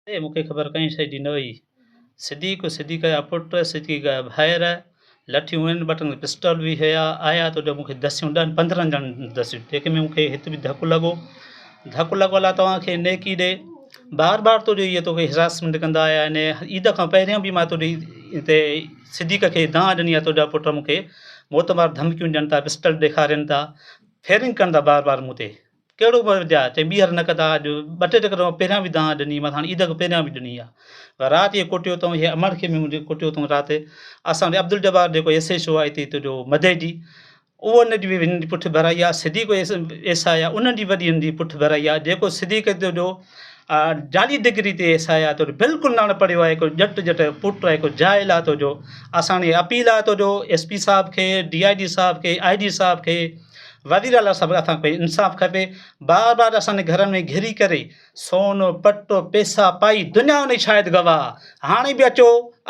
تي مون کي خبر ڪنهن شيء جي نه هئي. صديق، صديق جا پٽ، صديق جا ڀائر، لٺيون هين، ٻه ٽن پسٽل به هيا، آيا ته مون کي دسيون ڏهن پندرهن ڄڻن دسيون، جيڪي ۾ مون کي هت به ڌڪ لڳو، ڌڪ لڳو الله توهان کي نيڪي ڏي، بار بار تو ڏي اهي توکي هراسمينٽ ڪندا آيا آهن، عيد کان پهريان به مان تو ڏي هتي صديق کي دانهن ڏني آهي تنهنجا پٽ مون کي موتمار ڌمڪيون ڏين ٿا، پسٽل ڏيکارين ٿا، فيرنگ ڪن ٿا بار بار مون تي. ڪهڙو به جا چئي ٻيهر نه ڪندا اڄ ٻه ٽي چڪر پهريان به دانهن ڏني مٿان عيد کان پهريان به ڏني آ رات اهي ڪٽيو اٿئون هي امڙ کي به منهنجي ڪٽيو اٿئون رات اسان وٽ عبدالجبار جيڪو ايس ايڇ او آ هتي هتي جو مدئجي اهو ان جي به هن جي پٺ ڀرائي آ صديق ايس ايس I آ انهن جي وڏي هن جي پٺ ڀرائي آ جيڪو صديق هتي جو جعلي ڊگري تي ايس I آ تو بلڪل ناڻ پڙهيو آهي هڪ ڄٽ ڄٽ پٽ آهي هڪ جاهل آ تو جو اسان جي اپيل آ تو جو ايس پي صاحب کي ڊي I جي صاحب کي آء جي صاحب کي وزير اعليٰ صاحب اسان کي انصاف کپي بار بار اسان جي گهرن ۾ گهري ڪري سون پٽ پيسا پائي دنيا ان جي شاهد گواهه هاڻي به اچو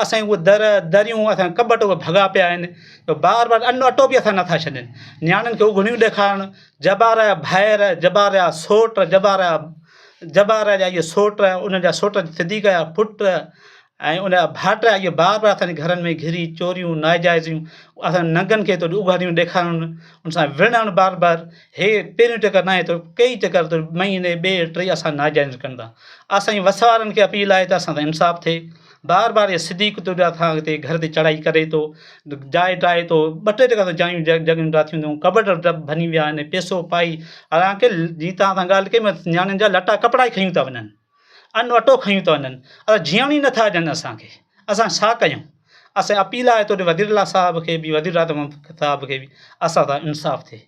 اسان اهي در دريون اسان ڪٻٽ اهي ڀڳا پيا آهن بار بار ان اٽو به اسان نٿا ڇڏين نياڻين کي اگهڙيون ڏيکارڻ جبار جا ڀائر جبار جا سوٽ جبار جا جبار جا اهي سوٽ انهن جا سوٽ صديق جا پٽ ۽ ان جا ڀائٽ اهي بار بار اسان جي گهرن ۾ گهري چوريون ناجائزيون اسان ننگن کي ته اگهاڙيون ڏيکارڻ ان سان وڙهڻ بار بار هي پهريون چڪر ناهي ته ڪئي چڪر ته مهيني ٻئي ٽئي اسان ناجائز ڪن ٿا اسان جي وس وارن کي اپيل آهي ته اسان سان انصاف ٿئي بار بار هي صديق تو جا اسان تي گهر تي چڙهائي ڪري ٿو جاء ڊاهي ٿو ٻه ٽي جڳهه جايون جڳهيون ڊاٿيون اٿئون ڪٻٽ ڀڃي ويا آهن پئسو پائي حالانڪه جي توهان سان ڳالهه ڪئي نياڻين جا لٽا ڪپڙا ئي کنيون ٿا وڃن ان اٽو کنيون ٿا وڃن اسان جيئڻ ئي نٿا ڏين اسان کي اسان ڇا ڪيون اسان اپيل آهي توڙي وزير اعليٰ صاحب کي به وزير اعظم صاحب کي به اسان سان انصاف ٿئي.